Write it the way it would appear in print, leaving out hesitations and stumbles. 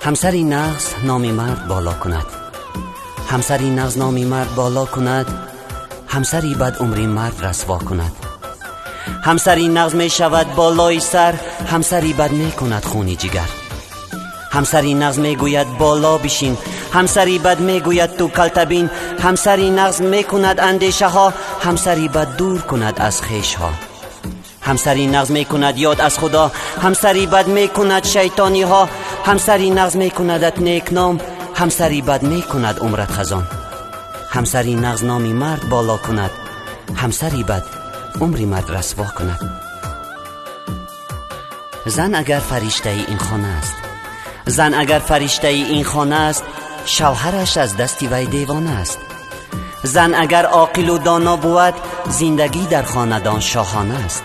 Ҳамсари нағз номи мард боло кунад. Ҳамсари нағз номи мард боло кунад, ҳамсари бад умри мард расво кунад. Ҳамсари нағз мешавад болои сар, ҳамсари бад мекунад хуни ҷигар. Ҳамсари нағз мегӯяд: боло бишин, ҳамсари бад мегӯяд: ту калтабин. Ҳамсари нағз мекунад андешаҳо, ҳамсари бад дур кунад аз хешҳо. Ҳамсари нағз мекунад ёд аз Худо, ҳамсари бад мекунад шайтониҳо. Ҳамсари нағз мекунадат некном, ҳамсари бад мекунад умрат хазон. Ҳамсари нағз номи мард боло кунад, ҳамсари бад умри мард расво кунад. Зан агар фариштаи ин хона аст, зан агар фариштаи ин хона аст, шавҳараш аз дасти вай девона аст. Зан агар оқилу доно бувад, зиндагӣ дар хонадон шоҳона аст.